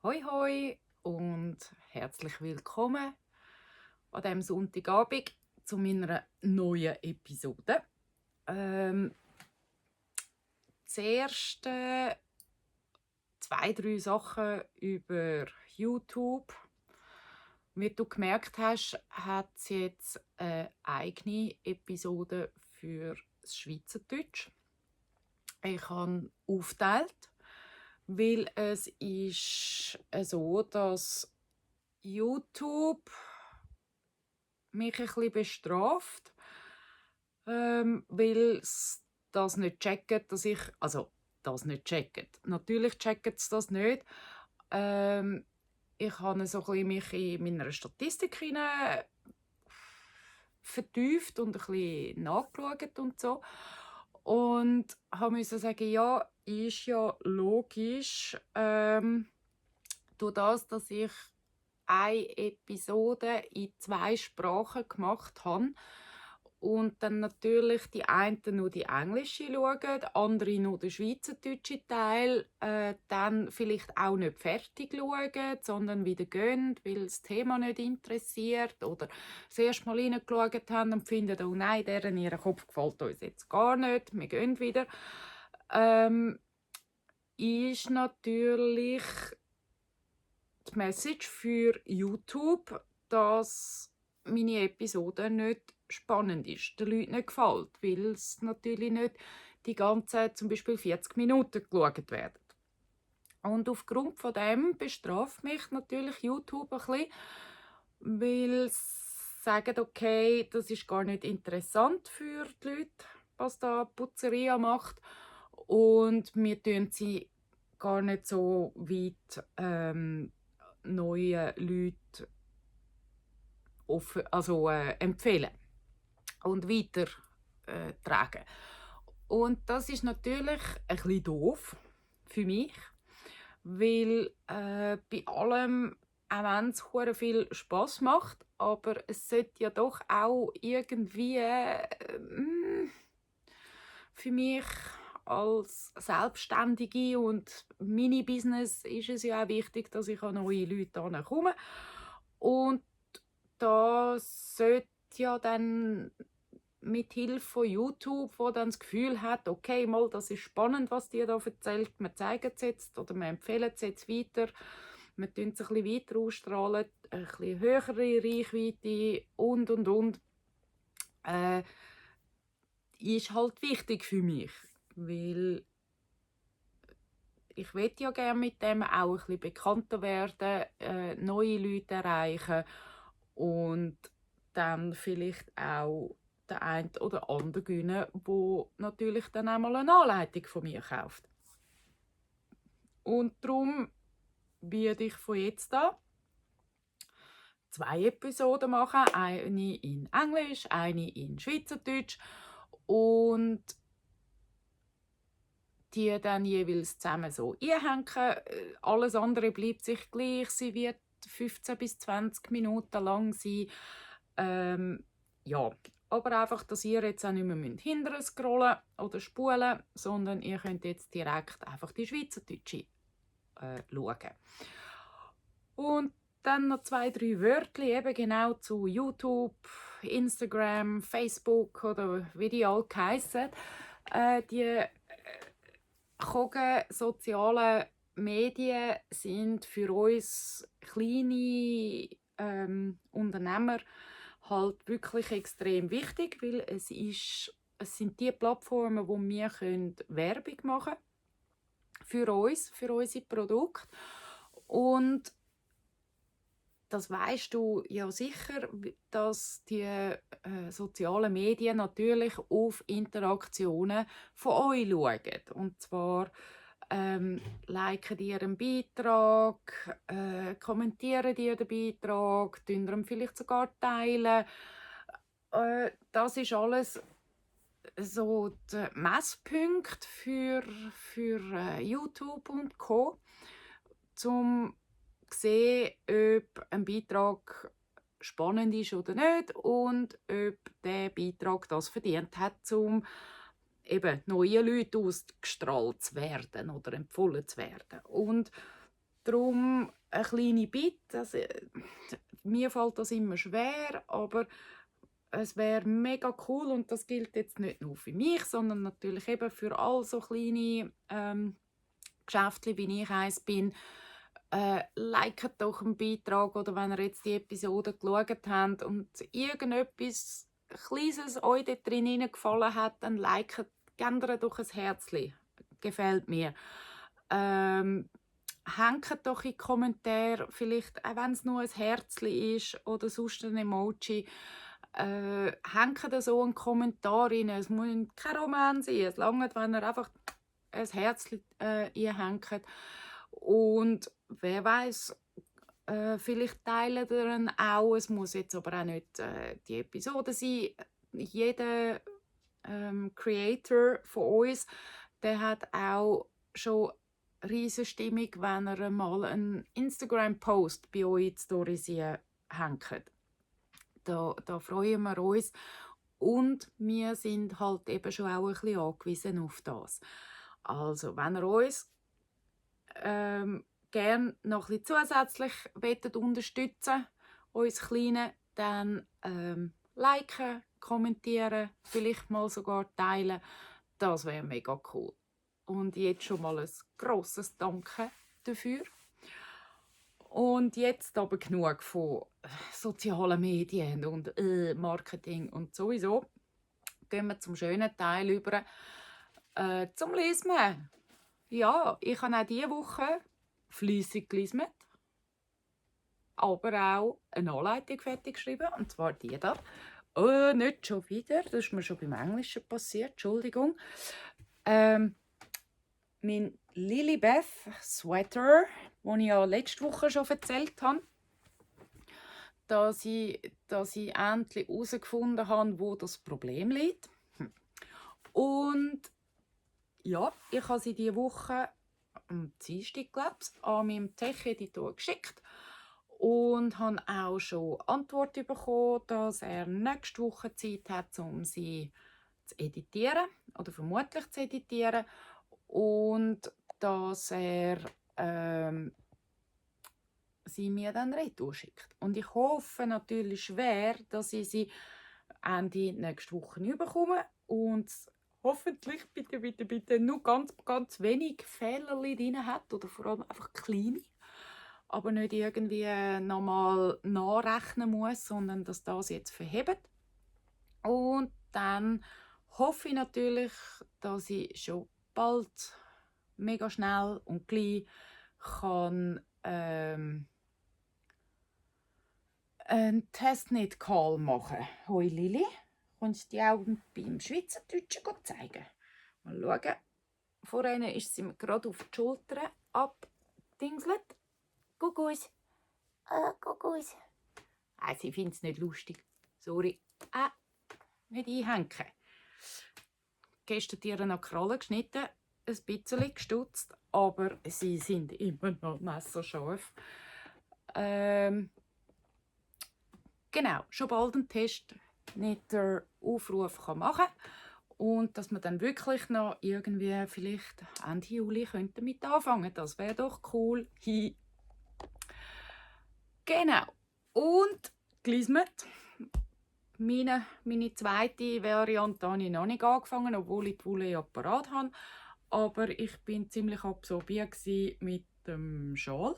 Hoi hoi und herzlich willkommen an diesem Sonntagabend zu meiner neuen Episode. Zuerst 2, 3 Sachen über YouTube. Wie du gemerkt hast, hat es jetzt eine eigene Episode für das Schweizerdeutsch. Ich habe aufgeteilt, weil es ist so, dass YouTube mich ein bisschen bestraft, weil es das nicht checkt, dass ich das nicht checkt. Natürlich checkt es das nicht. Ich habe so ein bisschen mich in meiner Statistik hinein vertieft und ein bisschen nachgeschaut und so. Und musste sagen, ja, ist ja logisch, durch das, dass ich eine Episode in 2 Sprachen gemacht habe und dann natürlich die einen nur die englische schauen, die andere nur den schweizerdeutschen Teil, dann vielleicht auch nicht fertig schauen, sondern wieder gehen, weil das Thema nicht interessiert oder das erste Mal reingeschaut haben und finden, oh nein, deren ihr Kopf gefällt uns jetzt gar nicht, wir gehen wieder. Ist natürlich die Message für YouTube, dass meine Episode nicht spannend ist, den Leuten nicht gefällt, weil es natürlich nicht die ganzen, zum Beispiel 40 Minuten geschaut werden. Und aufgrund von dem bestraft mich natürlich YouTube ein bisschen, weil sie sagen, okay, das ist gar nicht interessant für die Leute, was da Pizzeria macht, und wir tun sie gar nicht so weit neuen Leuten empfehlen und weiter tragen. Und das ist natürlich ein bisschen doof für mich, weil bei allem, auch wenn es hure viel Spass macht, aber es sollte ja doch auch irgendwie für mich als Selbstständige und Mini-Business ist es ja auch wichtig, dass ich an neue Leute herankomme. Und das sollte ja dann mit Hilfe von YouTube, wo dann das Gefühl hat, okay, mal, das ist spannend, was die da erzählt, wir zeigen es jetzt oder wir empfehlen es jetzt weiter, wir tun es ein bisschen weiter ausstrahlen, ein bisschen höhere Reichweite und. Ist halt wichtig für mich, weil ich will ja gerne mit dem auch ein bisschen bekannter werden, neue Leute erreichen und dann vielleicht auch den einen oder anderen gewinnen, der natürlich dann einmal eine Anleitung von mir kauft. Und darum werde ich von jetzt an 2 Episoden machen, eine in Englisch, eine in Schweizerdeutsch und die dann jeweils zusammen so einhängen. Alles andere bleibt sich gleich. Sie wird 15 bis 20 Minuten lang sein. Ja, aber einfach, dass ihr jetzt auch nicht mehr hinterher scrollen oder spulen, sondern ihr könnt jetzt direkt einfach die Schweizerdeutsche schauen. Und dann noch 2, 3 Wörter eben genau zu YouTube, Instagram, Facebook oder wie die alle heissen. Die soziale Medien sind für uns kleine Unternehmer halt wirklich extrem wichtig, weil es sind die Plattformen, wo wir Werbung machen können für uns, für unsere Produkte. Und das weißt du ja sicher, dass die sozialen Medien natürlich auf Interaktionen von euch schauen. Und zwar liken die ihren Beitrag, kommentieren die den Beitrag, teilen ihn vielleicht sogar teilen. Das ist alles so der Messpunkt für YouTube und Co. Zum sehen, ob ein Beitrag spannend ist oder nicht und ob der Beitrag das verdient hat, um eben neuen Leuten ausgestrahlt zu werden oder empfohlen zu werden. Und Darum eine kleine Bitte. Also, mir fällt das immer schwer, aber es wäre mega cool und das gilt jetzt nicht nur für mich, sondern natürlich eben für all so kleine Geschäfte, wie ich eins bin. Liket doch einen Beitrag oder wenn ihr jetzt die Episode geschaut habt und irgendetwas Kleines euch dort drin gefallen hat, dann liket, gebt ihr doch ein Herzchen. Gefällt mir. Hängt doch in die Kommentare, vielleicht auch wenn es nur ein Herzchen ist oder sonst ein Emoji, hängt da so einen Kommentar rein. Es muss kein Roman sein, es reicht, wenn ihr einfach ein Herzchen einhängt. Und wer weiß, vielleicht teilen ihr ihn auch. Es muss jetzt aber auch nicht die Episode sein. Jeder Creator von uns, der hat auch schon riesige Stimmung, wenn er mal einen Instagram-Post bei euch in die Storys hängt. Da freuen wir uns. Und wir sind halt eben schon auch ein bisschen angewiesen auf das. Also, wenn ihr uns gerne noch ein bisschen zusätzlich unterstützen uns Kleinen, dann liken, kommentieren, vielleicht mal sogar teilen. Das wäre mega cool. Und jetzt schon mal ein grosses Danke dafür. Und jetzt aber genug von sozialen Medien und Marketing und sowieso. Gehen wir zum schönen Teil über, zum Lesen. Ja, ich habe auch diese Woche fleissig gelesen, aber auch eine Anleitung fertig geschrieben, und zwar die da. Nicht schon wieder, das ist mir schon beim Englischen passiert, Entschuldigung. Mein Lilibeth Sweater, den ich ja letzte Woche schon erzählt habe, dass ich endlich herausgefunden habe, wo das Problem liegt. Und ja, ich habe sie diese Woche am Dienstag, glaube ich, an meinem Tech-Editor geschickt und habe auch schon Antwort bekommen, dass er nächste Woche Zeit hat, um sie zu editieren oder vermutlich zu editieren, und dass er sie mir dann retour schickt. Und ich hoffe natürlich schwer, dass ich sie Ende nächste Woche bekomme und hoffentlich bitte nur ganz, ganz wenig Fehler drin hat oder vor allem einfach kleine, aber nicht irgendwie nochmal nachrechnen muss, sondern dass das jetzt verhebt. Und dann hoffe ich natürlich, dass ich schon bald mega schnell und gleich kann einen Testnet-Call machen. Hoi Lili, kannst du dir auch beim Schweizerdeutschen zeigen? Mal schauen. Vorhin ist sie mir gerade auf die Schulter abdingselt. Gugus. Gugus. Sie findet es nicht lustig. Sorry. Nicht einhängen. Gestern Tiere noch Krallen geschnitten, ein bisschen gestutzt, aber sie sind immer noch messerscharf. Genau, schon bald einen Test, nicht der Aufruf machen kann. Und dass wir dann wirklich noch irgendwie vielleicht Ende Juli könnten mit anfangen. Das wäre doch cool. Genau. Und Glismet. Meine zweite Variante habe ich noch nicht angefangen, obwohl ich die Wolle ja parat habe. Aber ich bin ziemlich absorbiert mit dem Schal.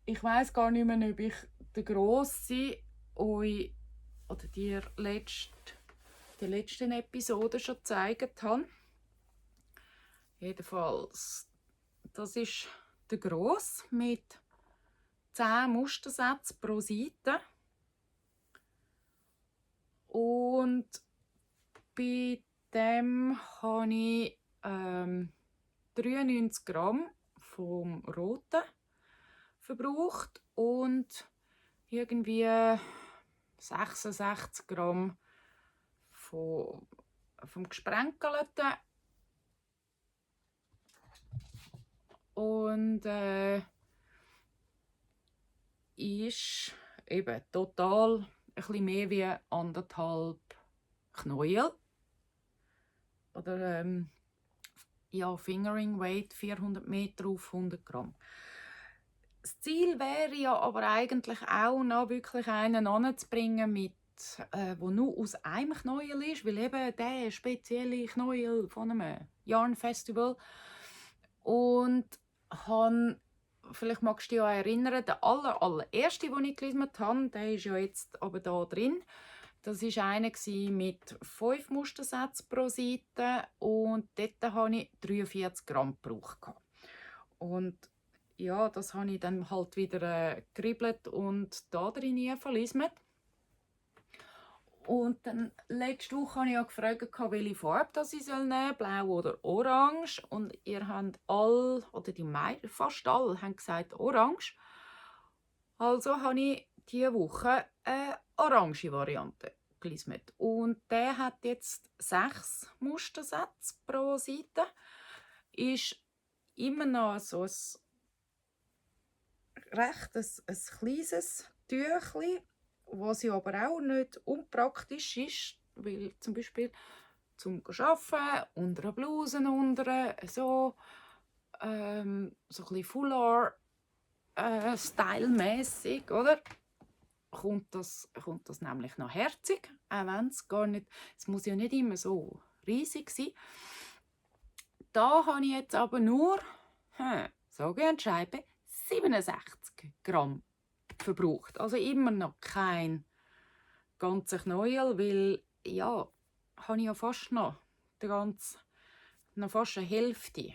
Ich weiß gar nicht mehr, ob ich den Grossen euch oder die letzten Episoden schon gezeigt habe. Jedenfalls, das ist der Grosse mit 10 Mustersätzen pro Seite. Und bei dem habe ich 93 Gramm vom Roten verbraucht und irgendwie 66 Gramm vom Gesprenkelten. Und ist eben total ein bisschen mehr wie 1,5 Knäuel. Oder ja, Fingering Weight 400 Meter auf 100 Gramm. Das Ziel wäre ja aber eigentlich auch noch wirklich einen anzubringen, wo nur aus einem Knäuel ist, weil eben der spezielle Knäuel von einem Yarn Festival. Und vielleicht magst du dich auch erinnern, der allererste, den ich gelesen habe, der ist ja jetzt aber da drin. Das war einer mit 5 Mustersätzen pro Seite und dort hatte ich 43 Gramm gebraucht. Und ja, das habe ich dann halt wieder geribbelt und da drin verlismet. Und dann letzte Woche habe ich ja gefragt, welche Farbe das ich nehmen soll, blau oder orange. Und ihr habt alle, oder fast alle, haben gesagt orange. Also habe ich diese Woche eine orange Variante gelismet. Und der hat jetzt 6 Mustersätze pro Seite. Ist immer noch so ein recht ein kleines Tüchli, was ja aber auch nicht unpraktisch ist, weil zum Beispiel zum Arbeiten, unter einer Bluse unter, so ein bisschen Foulard stylmäßig, oder? Kommt das nämlich noch herzig, auch wenn es muss ja nicht immer so riesig sein. Da habe ich jetzt aber nur, sage und schreibe, 67 Gramm verbraucht. Also immer noch kein ganzer Knäuel, weil ja, habe ich ja fast noch fast eine Hälfte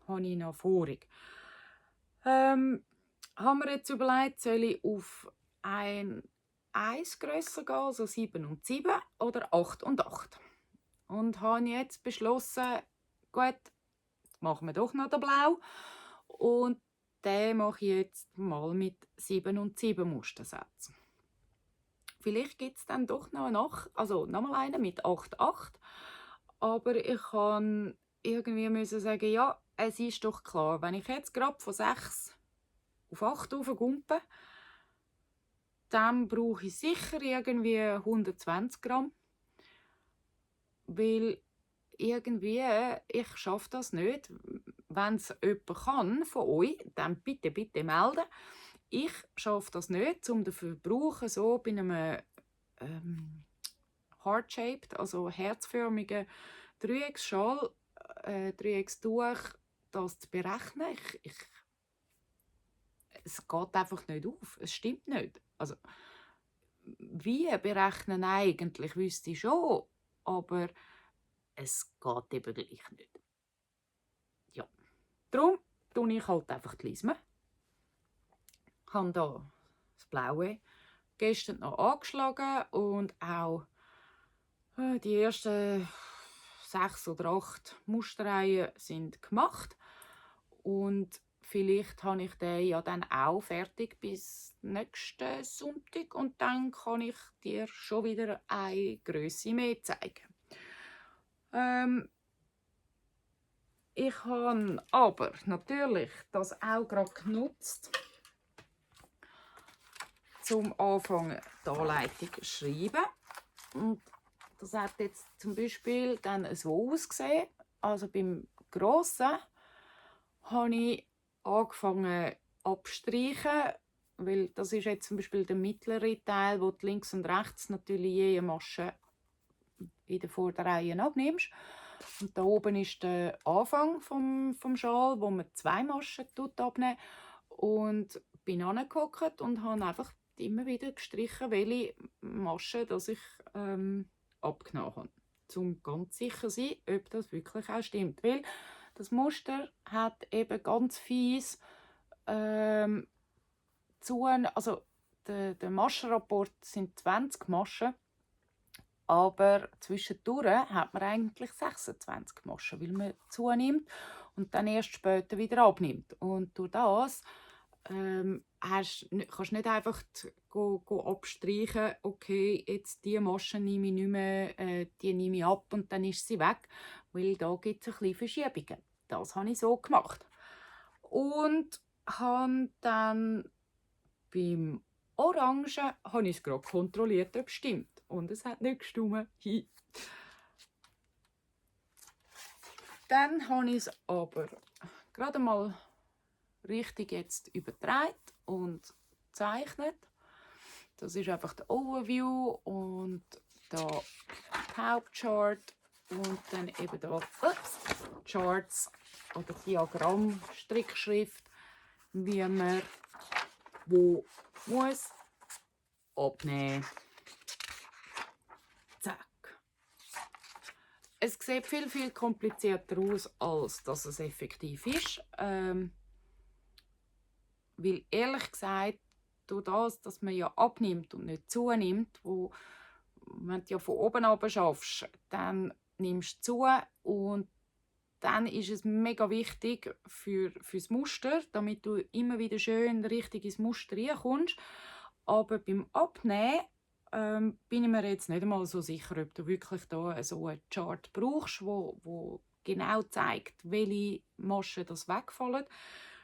habe ich noch vorig. Haben wir jetzt überlegt, soll ich auf eins grösser gehen, also 7 und 7 oder 8 und 8. Und habe jetzt beschlossen, gut, machen wir doch noch den Blau. Und den mache ich jetzt mal mit 7 und 7 Mustersätzen. Vielleicht gibt es dann doch nochmal einen mit 8, 8. Aber ich kann irgendwie sagen, ja, es ist doch klar, wenn ich jetzt gerade von 6 auf 8 raufgumpe, dann brauche ich sicher irgendwie 120 Gramm. Weil irgendwie, ich schaffe das nicht. Wenn es jemand kann von euch, dann bitte melden. Ich schaffe das nicht, um den Verbrauch so bei einem heart-shaped, also herzförmigen Dreiecksschal, Dreieckstuch, das zu berechnen. Es geht einfach nicht auf. Es stimmt nicht. Also, wie berechnen eigentlich, wüsste ich schon, aber es geht eben gleich nicht. Ja. Darum tue ich halt einfach die Lisme. Ich habe hier das Blaue gestern noch angeschlagen und auch die ersten 6 oder 8 Musterreihen sind gemacht. Und vielleicht habe ich den ja dann auch fertig bis nächsten Sonntag und dann kann ich dir schon wieder eine Grösse mehr zeigen. Ich habe aber natürlich das auch gerade genutzt, zum Anfangen die Anleitung zu schreiben. Und das hat jetzt zum Beispiel dann so ausgesehen. Also beim Grossen habe ich angefangen abstreichen, weil das ist jetzt zum Beispiel der mittlere Teil, wo du links und rechts natürlich je eine Masche in der Vorderreihe abnimmst. Und da oben ist der Anfang vom Schal, wo man 2 Maschen abnehmen. Und bin angehockt und habe einfach immer wieder gestrichen, welche Maschen dass ich abgenommen habe. Um ganz sicher zu sein, ob das wirklich auch stimmt. Weil das Muster hat eben ganz fies also der Maschenrapport sind 20 Maschen, aber zwischendurch hat man eigentlich 26 Maschen, weil man zunimmt und dann erst später wieder abnimmt. Und durch das kannst du nicht einfach abstreichen, okay, jetzt diese Masche nehme ich nicht mehr, die nehme ich ab und dann ist sie weg, weil da gibt es ein bisschen Verschiebungen. Das habe ich so gemacht. Und habe dann beim Orangen habe ich es gerade kontrolliert, ob es stimmt. Und es hat nicht gestimmt. Dann habe ich es aber gerade mal richtig jetzt übertragen und gezeichnet. Das ist einfach der Overview und da die Hauptchart und dann eben da Charts oder Diagramm, Strickschrift, wie man wo muss abnehmen. Zack. Es sieht viel, viel komplizierter aus, als dass es effektiv ist. Weil ehrlich gesagt, durch das, dass man ja abnimmt und nicht zunimmt, wenn du ja von oben runter schaffst, dann nimmst du zu und dann ist es mega wichtig fürs Muster, damit du immer wieder schön richtig ins Muster reinkommst. Aber beim Abnehmen bin ich mir jetzt nicht einmal so sicher, ob du wirklich da so eine Chart brauchst, wo genau zeigt, welche Maschen das wegfallen.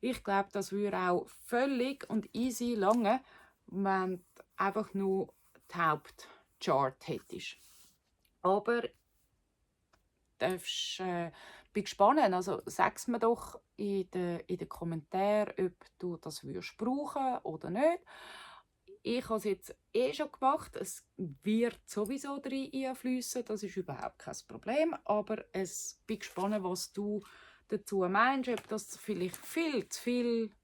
Ich glaube, das würde auch völlig und easy lange, wenn du einfach nur die Hauptchart hättest. Aber bin gespannt. Also sag's mir doch in den Kommentaren, ob du das würdest brauchen oder nicht. Ich habe es jetzt schon gemacht. Es wird sowieso rein einfließen. Das ist überhaupt kein Problem. Aber es bin gespannt, was du dazu meinst. Ob das vielleicht viel zu viel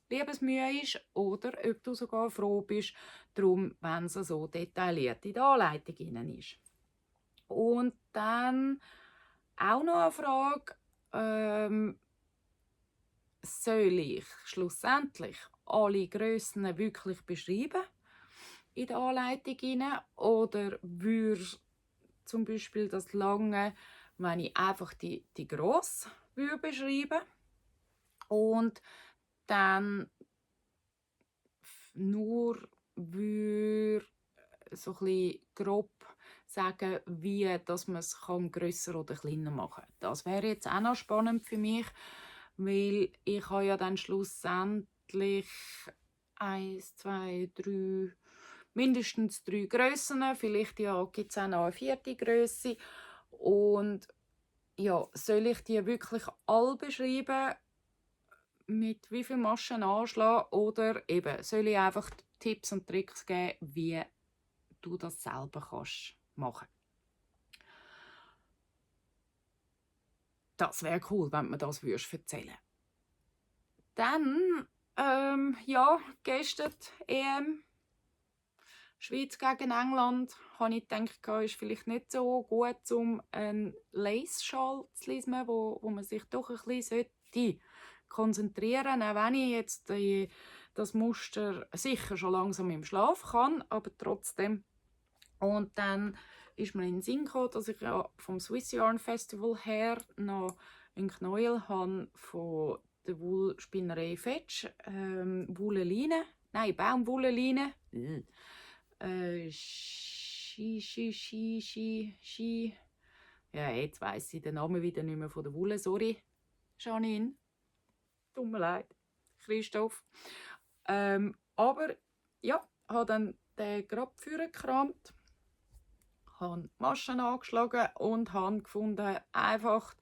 Liebesmühe ist oder ob du sogar froh bist, darum, wenn es so detailliert in der Anleitung ist. Und dann auch noch eine Frage. Soll ich schlussendlich alle Grössen wirklich beschreiben in der Anleitung rein, oder würde zum Beispiel das lange, wenn ich einfach die grosse beschreiben und dann nur würde so ein bisschen grob sagen, wie dass man es grösser oder kleiner machen kann. Das wäre jetzt auch noch spannend für mich, weil ich habe ja dann schlussendlich 1, 2, 3, mindestens 3 Grössen. Vielleicht ja, gibt es auch noch eine 4. Grösse. Und ja, soll ich die wirklich alle beschreiben, mit wie viel Maschen anschlagen, oder eben soll ich einfach Tipps und Tricks geben, wie du das selber kannst machen. Das wäre cool, wenn du mir das erzählen würdest. Dann, ja, gestern EM, Schweiz gegen England, habe ich gedacht, ist vielleicht nicht so gut, um einen Lace-Schal zu lesen, wo man sich doch ein bisschen konzentrieren sollte. Auch wenn ich jetzt das Muster sicher schon langsam im Schlaf kann, aber trotzdem. Und dann ist mir in den Sinn gekommen, dass ich ja vom Swiss Yarn Festival her noch einen Knäuel habe von der Wollspinnerei Fetsch, Wollleline, nein, Baumwollleline. Ja, jetzt weiss ich den Namen wieder nicht mehr von der Wolle, sorry, Janine. Tut mir leid, Christoph. Aber ja, habe dann den gerade vorgekramt, habe die Maschen angeschlagen und habe gefunden, einfach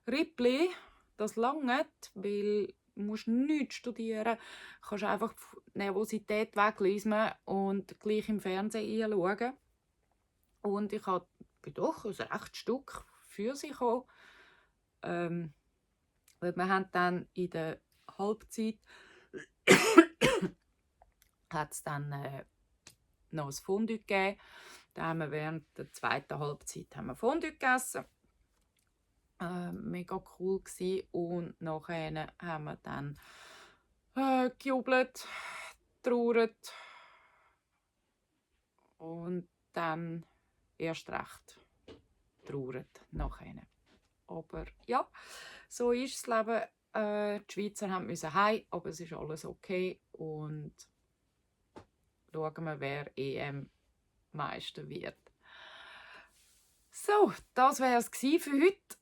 Rippli, das langt, weil du musst nichts studieren, du kannst einfach die Nervosität weglesen und gleich im Fernsehen einschauen. Und ich habe doch ein recht Stück für sich gekommen. Weil wir haben dann in der Halbzeit hat es dann noch ein Fondue gegeben. Da haben wir während der zweiten Halbzeit Fondue gegessen. Mega cool gewesen. Und nachher haben wir dann gejubelt, getrauert und dann erst recht getrauert nachher. Aber ja, so ist das Leben. Die Schweizer mussten heim, aber es ist alles okay. Und schauen wir, wer EM-Meister wird. So, das wäre es für heute.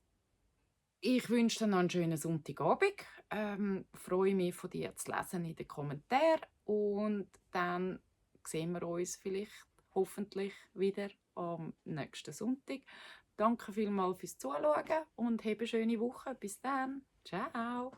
Ich wünsche dir noch einen schönen Sonntagabend. Freue mich, von dir zu lesen in den Kommentaren. Und dann sehen wir uns vielleicht hoffentlich wieder am nächsten Sonntag. Danke vielmals fürs Zuschauen und habe eine schöne Woche. Bis dann. Ciao.